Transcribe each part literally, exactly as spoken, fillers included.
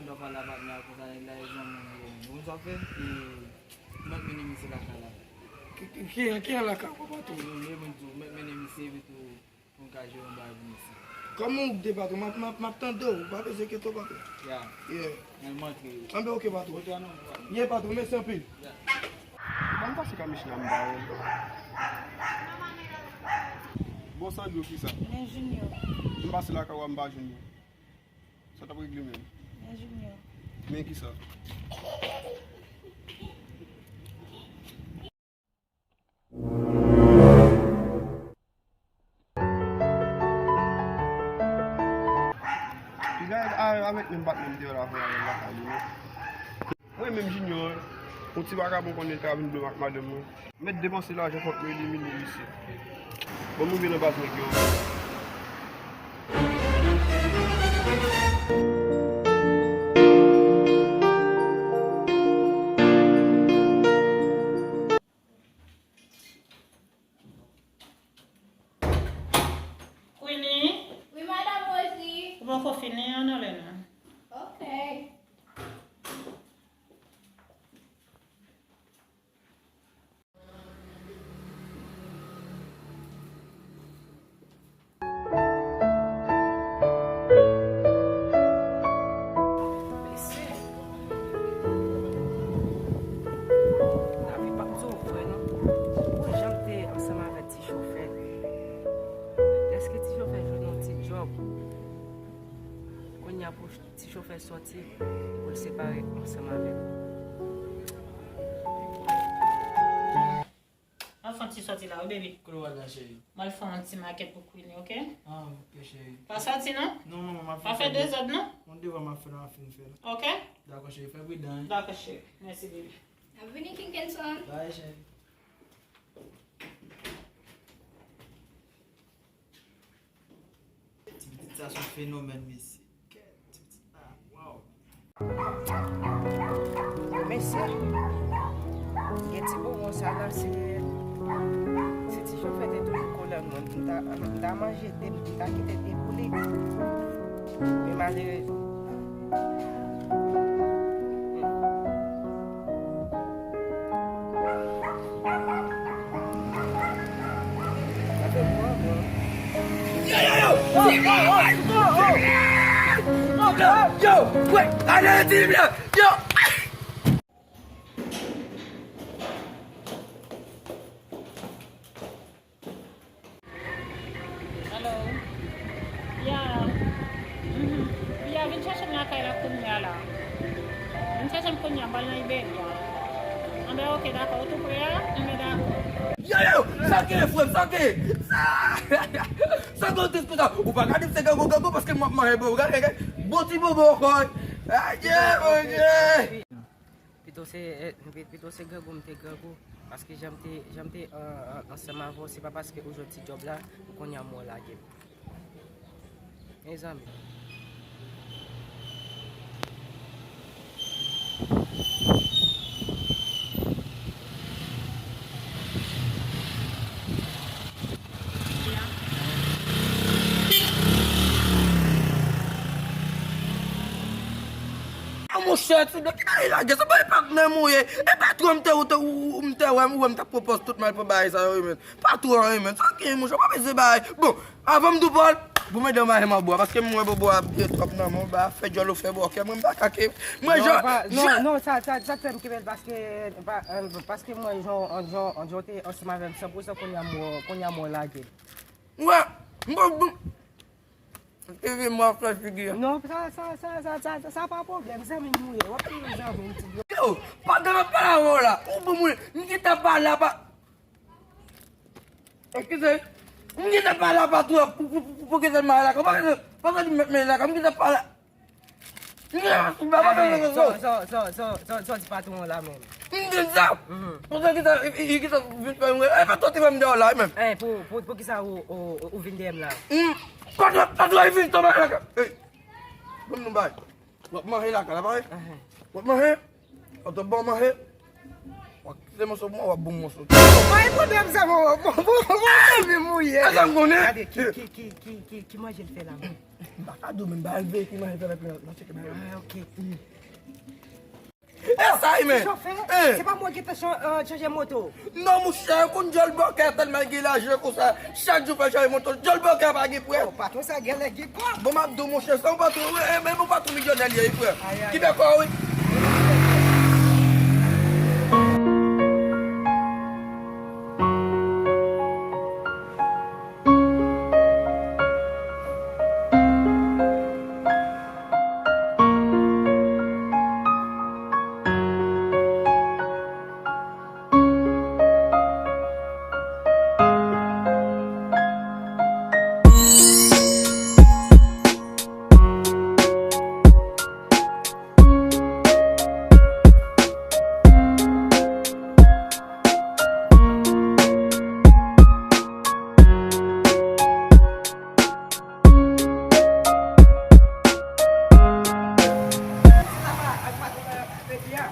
Lè w pale a patnè a konsa, nèg la e zanmi w, ou konn sa w fè? E, ou mèt mennen misye lakay la. Ki, ki, ki, ki an lakay ou, patwon? Yo, yo, mwen di w, ou mèt mennen misye epi tou pou n ka jere yon bagay pou misye. Kòman ou ye, patwon? M ap, m ap, m ap tande w, ou pa bezwen enkyete w, patwon. Ya. Yeah. Mwen, m antre. Anben, oke, patwon. Oke, non, patwon. Yeah, patwon, mèsi anpil. Ya. Ban m pase ka machin nan, m ba w. Bon, Sandro, kisa? Men Junior. M pase lakay ou a, m pa jwenn ou. Sa w t ap regle menm? Men Junior. Men kisa? Piga a, avèk menm patnè m te wè l avè a lakay li, non. Mwen menm Junior, yon ti vagabon konnen l ka vin blo m ak madanm mwen. Mèt depanse lajan, fòk nou elimine misye. Bon, nou vin nan baz nèg yo. Queenie? Wi, Madan Rosie. Ou poko fini, ann ale non. Ok. Mesye, lavi p ap di w vrè non. Ou wè jan m te ansanm avèk ti chofè. Dèske ti chofè jwenn yon ti djòb, kounye a pou ti chofè sòti pou l separe ansanm avè m. Al fè yon ti sòti la wi, baby. Kote w al la, cheri? M al fè yon ti makèt pou Queenie, ok? Ah, ok, cheri. Pa sòti non. Non, manman, m ap fè. Pa fè dezòd non. Yon devwa m ap fè la, m ap fin fè la. Ok? Dakò, cheri, fè pridan, wi. Dakò, cheri. Mèsi, baby. N ap vini, Kinkenson. Bye, cheri. Ti pitit sa se yon fenomèn, mesye. Kèt, ti pitit la, waw. Mesye, gen ti bonbon sa la, se, se ti chofè te toujou kole mwen. M ta, m ta manje de, m ta kite de pou li. Men malerezman. Yo, yo, yo! Yo, yo, yo! Yo, yo, yo! Yo, yo, yo! Yo, yo, yo! Yo, yo, yo! Yo, yo, yo! Yo! Hello. Ya. Mhm. Ya, vin chèche m lakay la kounye a la. Vin chèche m kounye a, m pral nan Iberia. Anben, ok, dakò. Ou tou pre a? Anben, dakò. Yo, yo, sa gen, frè m, sa gen? Sa, sa gen tris konsa? Ou pa gade m se gango, gango, paske m ap manje bon, gade, gade. Bon ti bobo ankò. Adye, Bondye. Pito se, eh, pi-, pito se grangou m te grangou, paske jan m te, jan m te, eh, eh, ansanm avè w, se pa paske ou jwenn ti djòb la, pou kounye a m wè w lage m. Mezanmi. A monchè, ti blan, ki bagay lage sa, bay patnè m ou ye. E patwon m te, ou te, ou, ou, m te wè, m wè m t ap pran pòz tout mal pou bagay sa yo, men. Patwon an, men. Sa gen, monchè, pa bezwen bagay. Bon, avan m di w pòl, bon, medam a, m a bwa, paske m wè bò, bò a byen twòp nan men w, ba, fè djòl ou fè bòkè, mwen, m pa ka ke, mwen, non, jan, pa, non, jan non, sa, sa, sa k fè m kenbe l, paske, pa, eh, paske mwen, jan, jan, jan w te ansanm avè m, san pou san, kounye a m wè, kounye a m wè w lage l. Wè, m bon, bon. Epi m ap fè figi a. Non, sa, sa, sa pa pwoblèm, zanmi m ou ye. W ap tounen zanmi m, ti bro. Yo, pandan m ap pale avè w la, ou bon moun, m gentan pale apa. Eskize, m gentan pale apa tou, pou, pou, pou, pou gentan m ale lakay. Pa gentan, pa gentan m mèt mennen lakay, m gentan pale. M gentan, m gentan pale. Sa, sa, sa w di patwon an la menm? M di sa. Mhm. Pou sa ki sa, i, i, ki sa vin fè mwen. E pa tante mwen m deyò la menm. Eh, pou, pou, pou ki sa ou, ou, ou vin dèyè m la? Hmm. Patwon, patwon, i vin tonbe lakay. Ey. Ban m nou bay. W ap manje lakay la, pa vre? Ahan. W ap manje? W ap ban w manje? W ap Se moso pou mwen, w ap bon moso. Pa gen pwoblèm, sa bon, bon, bon, bon, bon, bon, mouye. Sa m konnen. Gade, ki, ki, ki, ki, ki, ki manje l fè la menm? M pa ka di w, men m pa al veye ki manje l fè la, epi nan tcheke bagay. Ah, ok. E sa, men. Chofè, se pa mwen ki te chan-, euh, chanje moto. Non, monchè, konn djòl bòkè tèlman gen lajan konsa. Chak jou fè chanje moto. Djòl bòkè pa gen prè. Oh, patwon sa genlè gen kòb. Bon, m ap di w, monchè, se yon patwon, wi, e, men yon patwon milyonè li ye, wi, frè. Ay, ay, ki ay. Dakò, wi.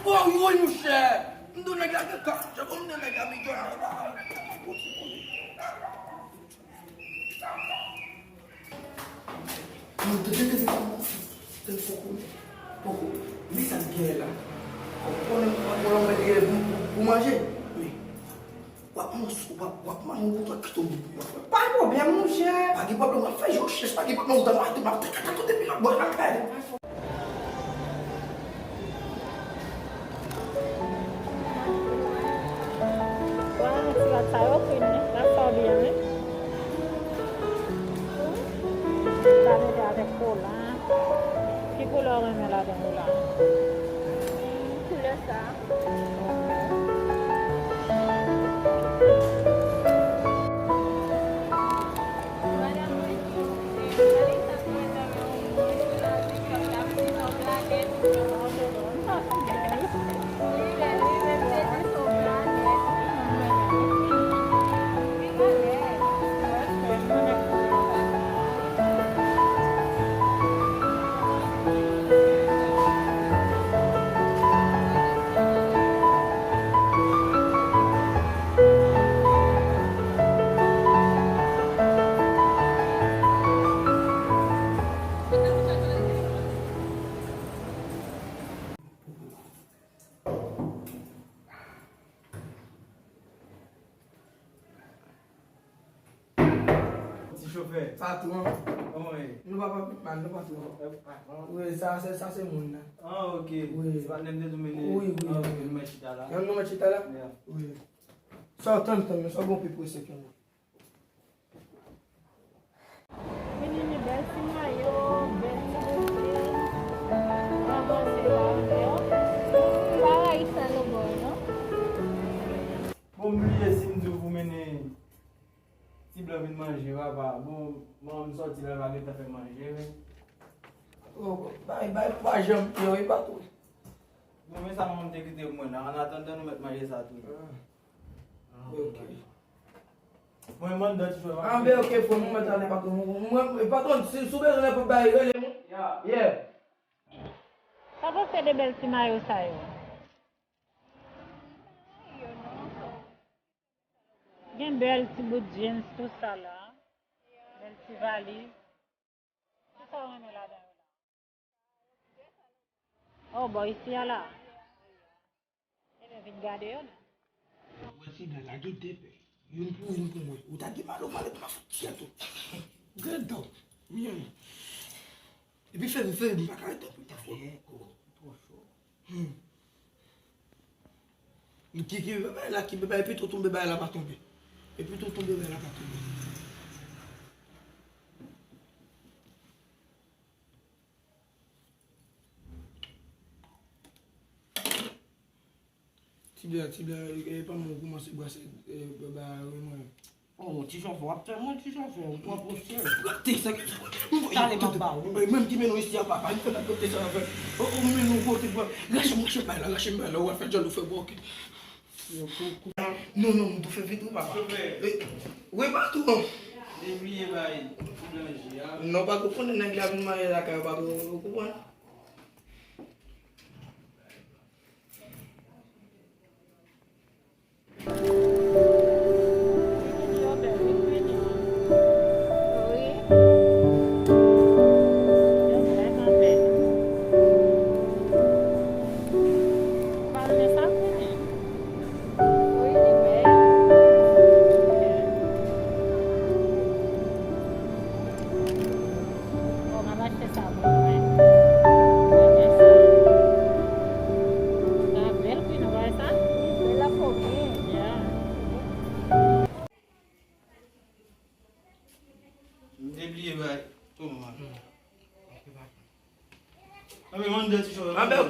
Woy, woy, monchè! M di w nèg la gen kòb, se kòm m di w nèg la milyonè. Poko, poko. Men sa k gen la? Kòb konnen w ap mete pou, pou manje. Men, w ap manje, w ap, w ap manje, w ap kite w. Pa gen pwoblèm, monchè. Pa gen pwoblèm, w ap fè je w chèch, pa gen pwoblèm, w ap manje, w ap tèt, tèt, tèt, depi lòt bò lakay. Wa, ti rat sa yo fin, wi. Y ap fè w byen, wi. Sa mete avèk kola. Ki koulè w renmen ladan yo la? Koulè sa. Ti chofè. Patwon. Kòman w ye? Nou pa, pa mal, nou patwon. Eh, patwon. Wi, sa, se, sa se moun nan. Ah, ok. Wi. Se patnè m te di w mennen. Wi, wi, ah, ok, wi. Nou mèt chita la. An nou mèt chita la? Yeah. Wi. Sa w tann, tann, men sa w gon pi prese ke mwen. Vini ni bèl ti mayo, bèl ti bout jeans. Avanse la, anlè. Pa rayi sa nou ba w, non? Bon, m bliye si m di w pou mennen ti blan vin manje, papa. Bon, manman m sòti la, l pa gentan fè manje, men. Oh, bay, bay, pa janm pye, wi, patwon. Bon, men sa manman m te kite pou mwen la. An atandan, nou mèt manje sa tou. Ah. Ah, ok. Mwen, mwen anndan ti frè m. Ah, ben, ok, frè m, mwen mèt ale, patwon. Mwen, patwon, si, si w bezwen nenpòt bagay, rele m. Yeah. Yeah. Sa w panse de bèl ti mayo sa yo? Gen bèl ti bout jeans, tou sa la. Bèl ti valiz. Kisa w renmen ladan yo la? Oh, bò isi a la. Ebyen, vin gade yo non. Wè ti nèg la gen de pè. Youn pou ou, youn pou mwen. Ou ta gen mal, ou pale pou m ap fè ti a tou. Grandan. Mwen. Epi fè m, fè m, m pa ka rete pou ta fò. Twò cho. Hmm. Ki, ki bebe la, ki bebe, epi tou tonbe bay la pa tonbe. Epi tou tonbe bay la pa tonbe. Ti blan, ti blan, e, e pa mwen koumanse brase, e, ba, ba, wi, mwen. Oh, ti chofè, w ap fè mwen, ti chofè, ou twò posyè. Gate sa, m voye. Talè m ap ba ou. Mwen menm ki mennen w isi a, papa, m fè la gate sa, fè. Oh, oh, m mennen w kote, bwa. Rache m, rache m bay la, rache m bay la, ou al fè djòl ou fè bòkè. Yo, kou, kou. Non, non, m tou fè vit, wi, papa. Chofè. E, wi, patwon. Debliye bay ti blan ji a. Non, patwon, konnen nèg la vin marye lakay ou, patwon, ou konprann?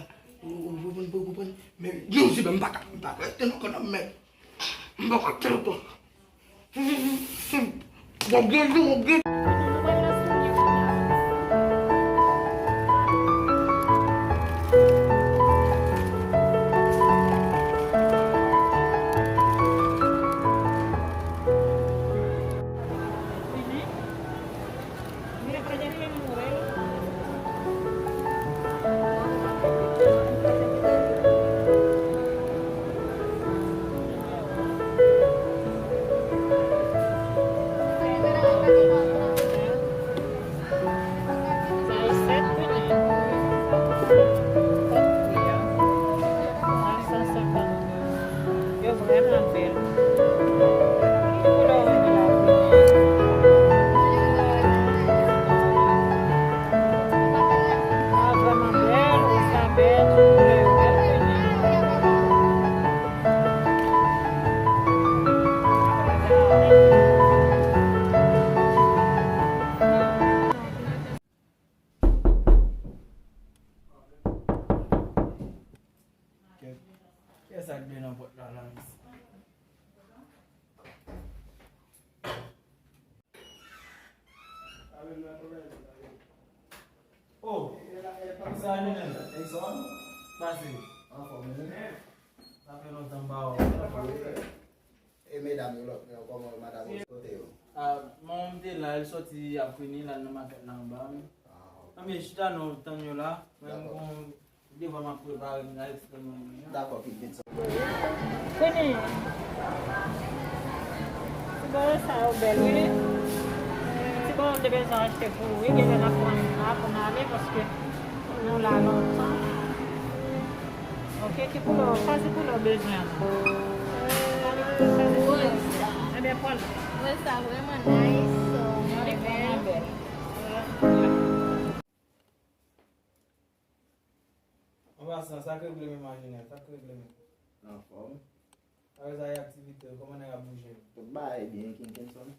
la. Ou, ou konprann, ou konprann? Men, yo, si ben, m pa ka, m pa ka rete nan kò nan, men, m pa ka rete nan kò. W ap gen, w ap gen. Yo vrèman bèl. Ki koulè w renmen la? Ah, vrèman bèl, wi, sa bèl, tout koulè yo bèl, Queenie. Kèt. Kiyès sa k ap nan pòt la, la, mesye? Oh! Sa Lionel, Exxon? Pase. Anfòm, wi. Sa fè lontan m pa wè w. E medam yo, lòt yo, kòman yo, madam yo, kote yo? Ah, manman m te la, l sòti ap vini la nan makèt la anba, wi. Ah, ok. Anben, chita non, tann yo la. Mwen, m gon devwa m ap prepare m la, ekstrèmman. Dakò, King Benson. Queenie, ti bò sa yo bèl, wi. Ti bò m te bezwen achte pou ou, wi. Genlè n ap pran youn la pou n ale, paske nou la lontan. Ok, ki koulè w, chwazi koulè w bezwen an. Chwazi koulè w. Ebyen, pran l. Wè sa vrèman nice, so, vrèman bèl. An pasan, sa k regle menm, Ajinè? Sa k regle menm? Anfòm. Apre sa, e aktivite yo, kòman nèg ap bouje? Tout bagay byen, King Kenson.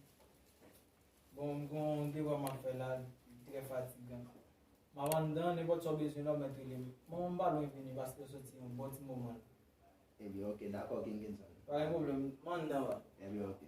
Bon, m gon devwa m ap fè la, li trè fatigan. M ap anndan, nenpòt sa w bezwen la, w mèt rele m. Manman m pa lwen vini, paske l soti yon bon ti moman la. Ebyen, ok, dakò, King Kenson. Pa gen pwoblèm, m anndan, wa. Ebyen, ok.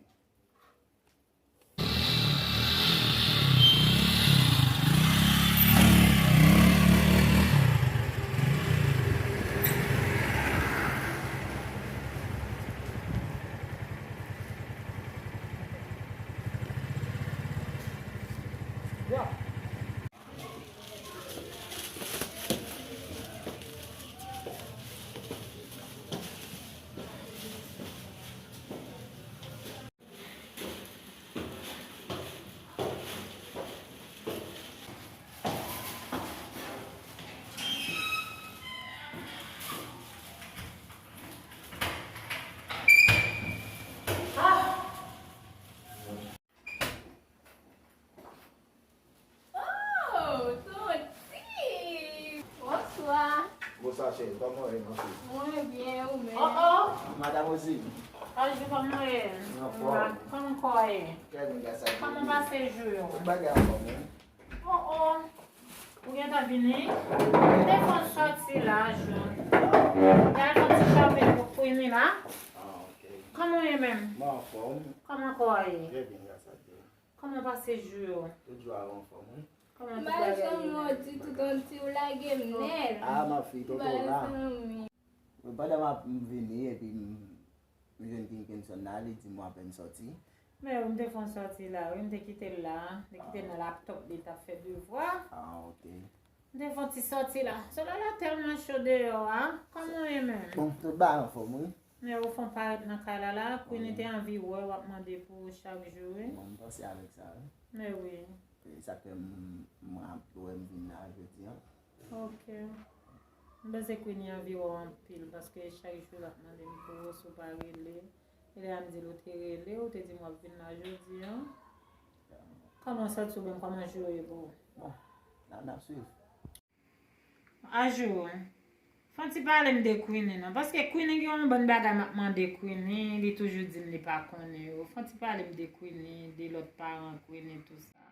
Oh, tonton! Bonswa. Bonswa, cheri. Kòman w ye, ma fille? Mwen byen, ou menm? Oh, oh! Madam Ozil. Bonjou, kòman w ye? Anfòm. Kòman kò w ye? Kòman pase jou yo? Tout bagay anfòm, wi. Oh, oh! Ou gentan vini? M te fè yon sòti la, Jou. M te al fè yon ti shopping pou Queenie la. Ah, ok. Kòman w ye menm? Mwen anfòm. Kòman kò w ye? Trè byen, gras a Dye. Kòman w pase jou yo? Tout jou a yo anfòm, wi. Kòman tout bagay ye? M pa janm wè w ditou, tanti w lage m nèt. Ah, ma fille, tonton w la. Mwen, pandan m ap, m vini, epi m, m jwenn King Kenson la, li di m w apèn sòti. Men wi, m te fè yon sòti la, wi, m te kite l la, m te kite l nan laptòp li, l t ap fè devwa. Ah, ok. M te fè yon ti sòti la. Solèy la tèlman cho deyò a. Kòman w ye menm? Bon, tout bagay anfòm, wi. Men ou fè yon parèt nan kay la la, Queenie te anvi wè w, ap mande pou ou chak jou, wi. Bon, m panse avèk sa, wi. Men wi. E sa k fè m, m ap wè m vin la jodi a. Ok. M panse Queenie anvi wè w anpil, paske chak jou l ap mande m pou ou, si w pa rele. E lè a m di l ou te rele, ou te di m w ap vin la jodi a. Kòman w santi w menm? Kòman jou yo ye pou ou? Bon, n ap, n ap swiv. Ajou, fè yon ti pale m de Queenie non. Paske Queenie gen yon bann bagay m ap mande Queenie, li toujou di m li pa konnen yo. Fè yon ti pale m de Queenie, de lòt paran Queenie, tou sa.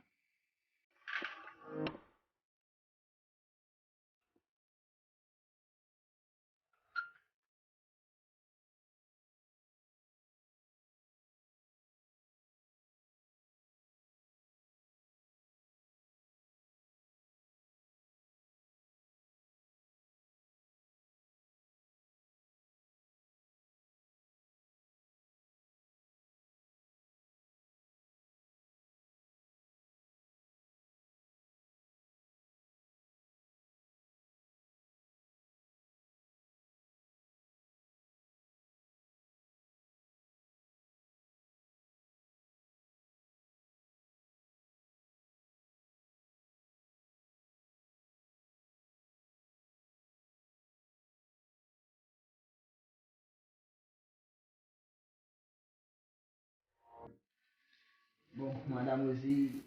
Bon, Madam Rosie,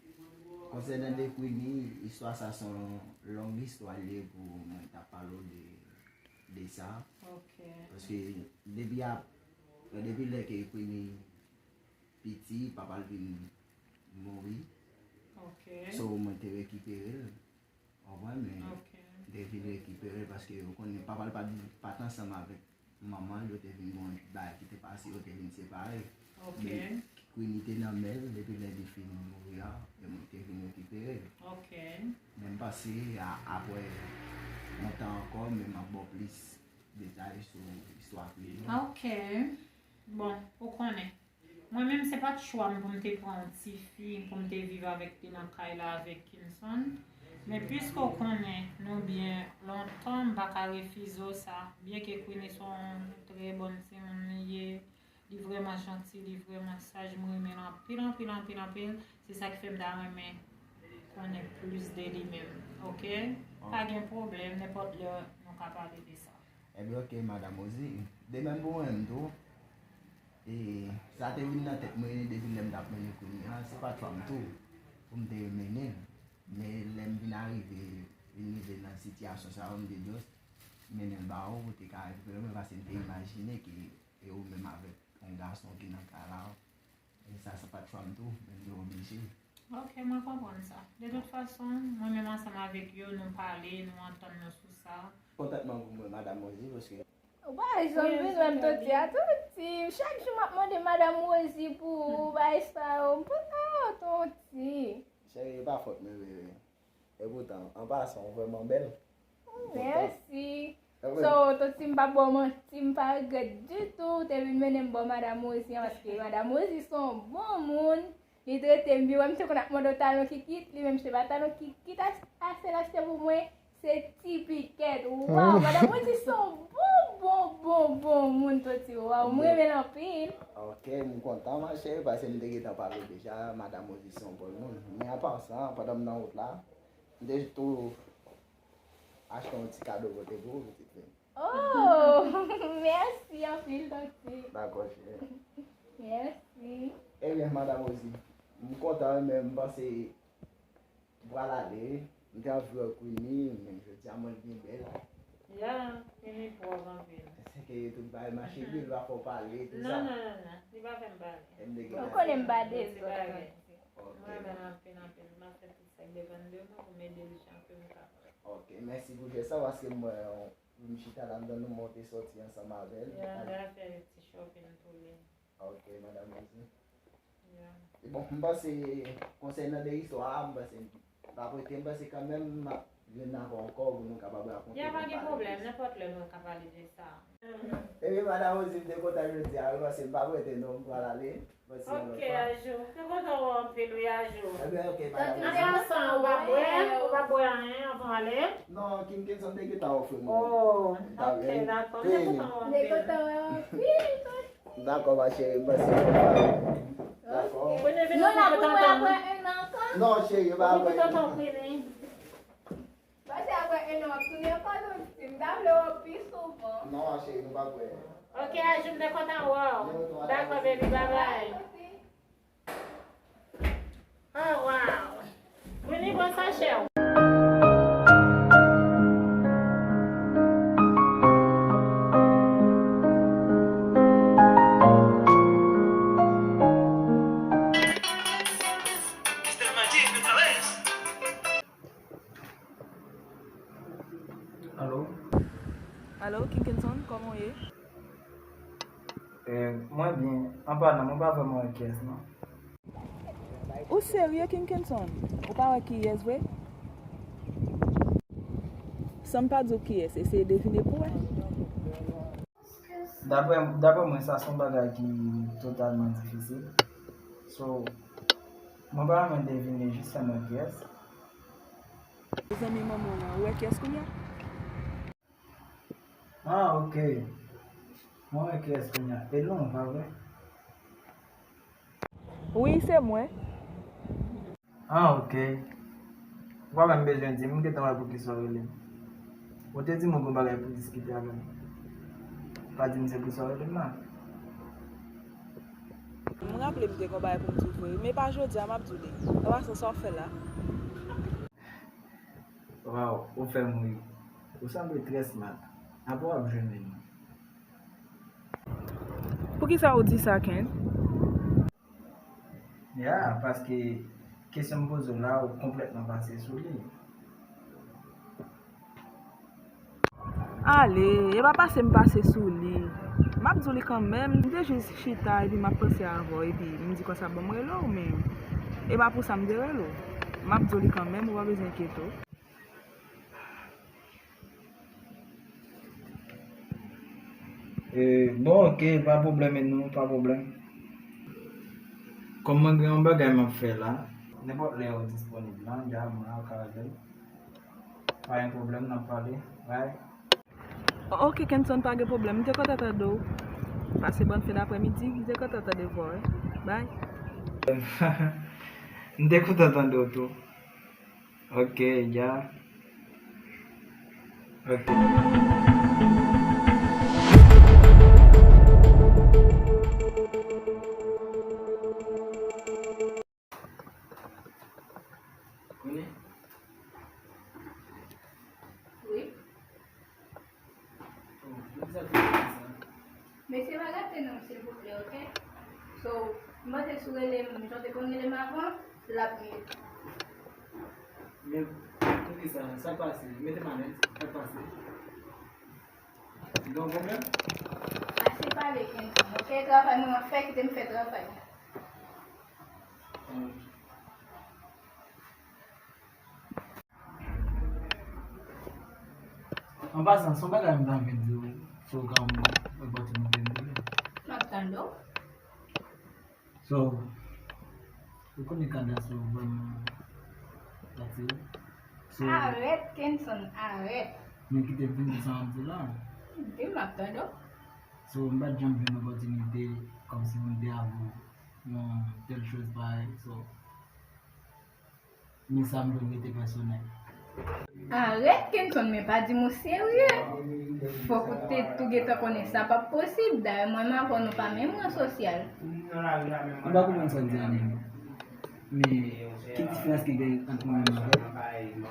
konsènan de Queenie, istwa sa se yon long istwa li ye pou mwen ta pale w de, de sa. Ok. Paske depi a, depi lè ke Queenie piti, papa l vin mouri. Ok. So, mwen te rekipere l. Ou konprann, men Ok. Li te vin rekipere l paske ou konnen papa l pa t, pa t ansanm avèk manman l, yo te vin gen yon bagay ki te pase, yo te vin separe. Ok. Men Queenie te nan men l depi lè li fin mouri a, e mwen te vin rekipere l. Ok. Men m panse a, apre yon tan ankò, men m ap ba w plis detay sou istwa Queenie. Ok. Bon, ou konnen. Mwen menm, se pa t chwa m pou m te pran yon tifi, pou m te viv avèk li nan kay la avèk Kinson. Men piske w konnen nou byen lontan, m pa ka refize w sa. Byenke Queenie se yon trè bòn timoun li ye, li vrèman janti, li vrèman saj, m renmen l anpil, anpil, anpil, anpil. Se sa k fè m ta renmen konnen plis de li menm, ok? Pa gen pwoblèm, nenpòt lè nou ka pale de sa. Ebyen, ok, Madam Rosie. De menm pou mwen menm tou. E sa te vin nan tèt mwen depi lè m t ap mennen Queenie an, se pa t chwa m tou pou m te mennen l. Men lè m vin arive, vin rive nan sitiyasyon sa yo, m te just mennen l ba ou pou te ka rekipere mwen, paske m te imajine ke e ou menm avèk yon gason ki nan kay la, e sa, sa pa t chwa m tou, men m te oblije. Ok, mwen konprann sa. De tout fason, mwen menm ansanm avèk yo, nou pale, nou antann nou sou sa. Kontantman pou mwen, Madam Rosie, paske Ou pa janm vin wè m Toti a, Toti. Chak jou m ap mande Madam Rosie pou ou, bagay sa yo. M pa ka wè w, Toti. Cheri, e pa fòt mwen, bebe. Epoutan, an pasan, ou vrèman bèl. Mèsi. So, Toti, m pa ba w manti, m pa regrèt ditou ou te vin mennen m bò Madam Rosie an, paske Madam Rosie se yon bon moun. Li trete m byen, wè, m te konn ap mande w talon kikit, li menm se pa talon kikit a, a sèl achte pou mwen, se ti pikèt. Waw, Madam Rosie se yon bon, bon, bon, bon moun, Toti. Waw, m renmen l anpil. Ok, m kontan, ma cheri, paske m te gentan pale w deja, Madam Rosie se yon bon moun. Men an pasan, pandan m nan wout la, m te tou achte yon ti kado pote pou ou, pitit fi m. Oh, mèsi anpil, Toti. Dakò, cheri. Mèsi. Ebyen, Madam Rosie, m kontan, men m panse m pral ale. M te anvi wè Queenie, men jodi a m wè l byen bèl. Ya, Queenie pwòp anpil. Se ke tout bagay mache byen, l pa fè w pale, tout sa. Non, non, non, non, li pa fè m pale. E m te gen Ou konnen m pa de zòt, Toti. Ok. M renmen l anpil, anpil. M ap fè tout sa k depann de mwen pou m ede l jan ke m kapab. Ok, mèsi pou jès sa, paske m wè yon Pou m chita la, m tann nou, mwen te sòti ansanm avè l. Ya, n al fè ti shopping pou li. Ok, Madam Rosie. Ya. E bon, m panse, konsènan de istwa a, m panse, m p ap rete, m panse kanmenm, m ap jwenn avè w ankò pou nou kapab rakonte. Ya, pa gen pwoblèm, nenpòt lè nou ka pale de sa. Ebyen, Madam Rosie, m te kontan jodi a, wi, paske m p ap rete, non, m pral ale. Ok, Ajou. Mwen kontan wè w anpil, wi, Ajou. Ebyen, ok, madam. An pasan, ou pa bwè, ou pa bwè anyen anvan w ale? Non, King Kenson te gentan ofri m. Oh, ok, dakò. Mwen kontan wè w anpil. Mwen kontan wè w anpil. Dakò, ma chérie, mèsi. Dakò. Non, la pou mwen apre en an ankò? Non, chérie, pa apre en an. Pase apre en an, w ap tounen ankò, Toti. M ta vle wè w pi souvan. Non, cheri, nou pa kwè. Ok, Ajou, m te kontan wè w. Dakò, baby, babay. Oh, wow. Vini pran sachè w. Alo? Alo, Kinkenson, kòman w ye? Eh, mwen byen. An padan, mwen pa vrèman wè kiyès, non. Ou serye, Kinkenson? Ou pa wè kiyès vre? San m pa di w kiyès, eseye devine pou wè. Daprè, daprè mwen, sa se yon bagay ki totalman difisil. So, mwen pa renmen devine, jis fè m wè kiyès. Zanmi manman w lan, ou wè kiyès kounye a? Ah, ok. Mwen wè kiyès kounye a. E non, pa vre? Wi, se mwen. Ah, ok. Ou pa menm bezwen di m, m gentan wè poukisa w rele m. Ou te di m ou gen bagay pou diskite avè m. Pa di m se poukisa w rele m la. M raple m te gen yon bagay pou m di w vre, men pa jodi a m ap di w li. An pasan, sa w ap fè la? Waw, ou fè m ri. Ou sanble trè smart. Apre w ap jwenn li non. Poukisa ou di sa, Ken? Ya, paske kesyon m poze w la, ou konplètman pase sou li. Ale, e pa pase m pase sou li. M ap di w li kanmenm. M te jis chita epi m ap panse avè w epi m di konsa, bon, m rele w, men e pa pou sa m te rele w. M ap di w li kanmenm, ou pa bezwen enkyete w. E, bon, ok, pa pwoblèm, e nou, pa pwoblèm. Kòm mwen gen yon bagay m ap fè la, nenpòt lè ou disponib la, ya, mwen la, ou ka rele m. Pa gen pwoblèm, n ap pale. Bye. Ok, Kenson, pa gen pwoblèm. M te kontan tande w. Pase bòn fen daprèmidi, m te kontan tande vwa w, wi. Bye. M te kontan tande w tou. Ok, ya. Ok. Konnen? Wi. Oh, poukisa w te fè sa? Mesye, pa gate non, silvouplè, ok? So, m panse si w rele m jan w te konn rele m avan, l ap miye. Men, poukisa? Sa k pase? Mete m alèz. Sa k pase? Gen yon pwoblèm? Ase pale, Kenson, ok? Travay mwen m ap fè, kite m fè travay. Hmm. An pasan, se yon bagay m ta anvi di w, si w ka ban m opòtinite m di l. M ap tande w. So, ou konnen kadans yo vrèman atire. So, arèt, Kenson, arèt. Men kite m fin di sa m ap di la. Di m, m ap tande w. So, m pa t janm jwenn opòtinite kòmsi pou m te avè w nan tèl choz parèy. So, men sa m jwenn rete pèsonèl. Arèt, Kenson, men pa di m ou serye. Fòk ou te tou gentan konnen sa p ap posib. Dayè, mwen menm avè w, nou pa menm ran sosyal. M pa konprann sa w di a menm. Men, ki diferans ki gen ant mwen menm avè w?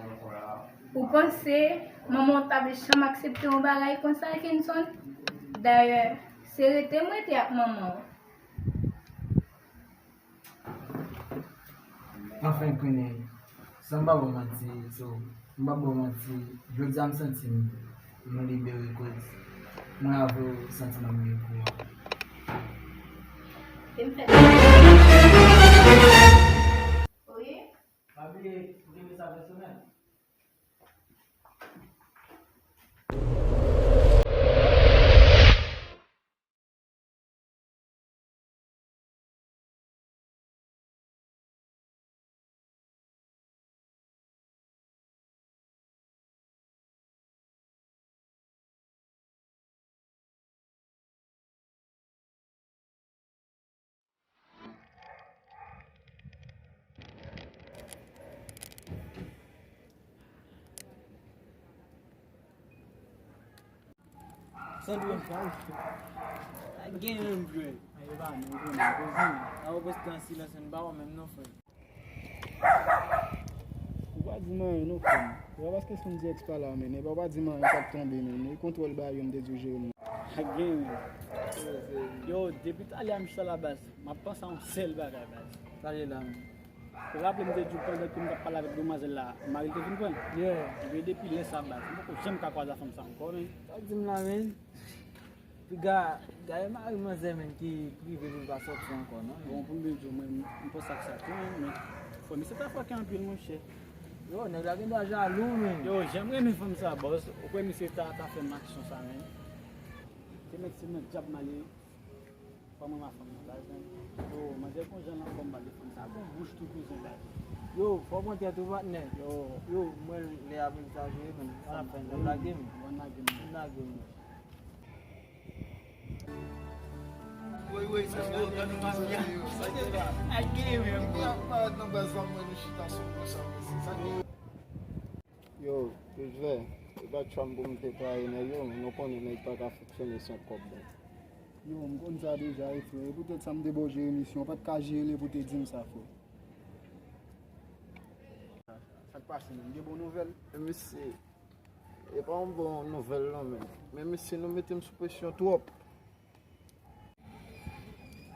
Ou panse manman w t ap janm aksepte yon bagay konsa, Kenson? Dayè, se rete m rete ak manman w. Anfen, Queenie, san m pa ba w manti, so, m p ap ba w manti, jodi a m santi m, nou libere, koz mwen avè w santi m ap gen kouran. Wi. Pa bliye, ou kenbe sa pèsonèl. San dwe fè. Pa gen yon dwe. Ayo pa menm konnen. Ayo prèske an silans, nou pa wè menm non, frè. Di m anyen non, frè m. Se pa paske si m di èks pa la, men, epa w pa di m anyen k ap tonbe, men. E kontwòl bagay yo m te di w jere m nan. Ak gen, men. Yo, depi talè a m chita la baz, m ap panse a yon sèl bagay baz. Talè la, men. Ou raple m te di w pandan ke m t ap pale avèk demwazèl la, mari l te vin pran l? Yeah. Ebyen depi lè sa baz, m poko janm ka kwaze a fanm sa ankò, men. Sa w di m la, men? Piga, gade mari manzè, men, ki prive l, li pa sòti ankò, non, men. Bon, pou m byen di w, mwen, m panse ak sa tou, men, men, fò misye ta fòkè anpil, monchè. Yo, nèg la gen dwa jalou, men. Yo, jan m renmen fanm sa, bòs. Ou kwè misye ta, ta fè m aksyon sa, men? Te mèt se nan dyab m ale. Fò mwen ma fanm nan, baz, men. Yo, manzè gon jan l anfòm, baz, fanm sa gon bouch tou, kouzen, baz. Yo, fò pran tèt ou, patnè. Yo. Yo, mwen, lè a pou m sa jwe, men. Sa fè, n ap lage m. Bon, lage m. Lage m. Woy, woy, sa se yo, grann mafya. Sa gen la. Ay, gen menm. Gen ak parèt nan baz la, mwen, nou chita sou konsa, men se sa gen. Yo, Roosevelt, e pa tcham pou m te trayi nèg yo, nou konnen nèg pa ka fonksyone san kòb, bon. Yo, m konn sa deja, wi, frè. E poutèt sa m te ba w jere misyon, w pa t ka jere l epi w te di m sa, frè. Sa k pase, menm? Gen bon nouvèl? Mesye, e pa yon bon nouvèl non, men. Men mesye, nou mete m sou presyon twòp.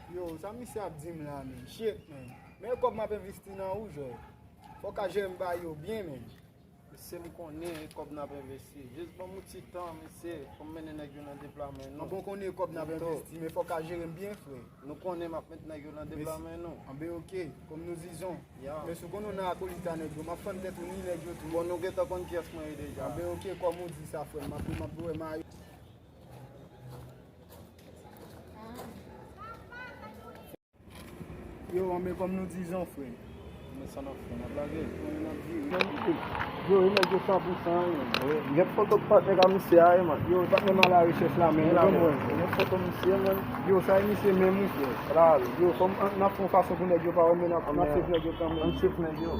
Yo, sa misye ap di m la, men? Shit, men. Men kòb m ap envesti nan ou, jwè. Fò w ka jere m bagay yo byen, men. Mesye, m konnen e kòb n ap envesti. Jis ban m yon ti tan, mesye, pou m mennen nèg yo nan deplame nou. An bon, konnen e kòb n ap envesti, men fò w ka jere m byen, frè. Nou konnen m ap met nèg yo nan deplame nou. Anben, oke, kòm nou dizon. Ya. Men si w konnen w nan akolita nèg yo, m ap fann tèt ou ni nèg yo tou. Bon, nou gentan konn kiyès mwen ye deja. Anben, oke, kòm ou di sa, frè m, m ap, m ap wè mayo. Yo, anben kòm nou dizon, frè. Men sa n ap fè, n ap lage. N ap vire. Yo, e nèg yo san pou san, wi, man. Gen foto patnè a misye a, wi, man. Yo, patnè m a la rechèch la, men, la, men. Gen foto misye, man. Yo, sa e misye menm, wi, frè. La, yo, fò m, n ap fè yon fason pou nèg yo pa wè, men n ap, n ap swiv nèg yo kanmenm. N ap swiv nèg yo.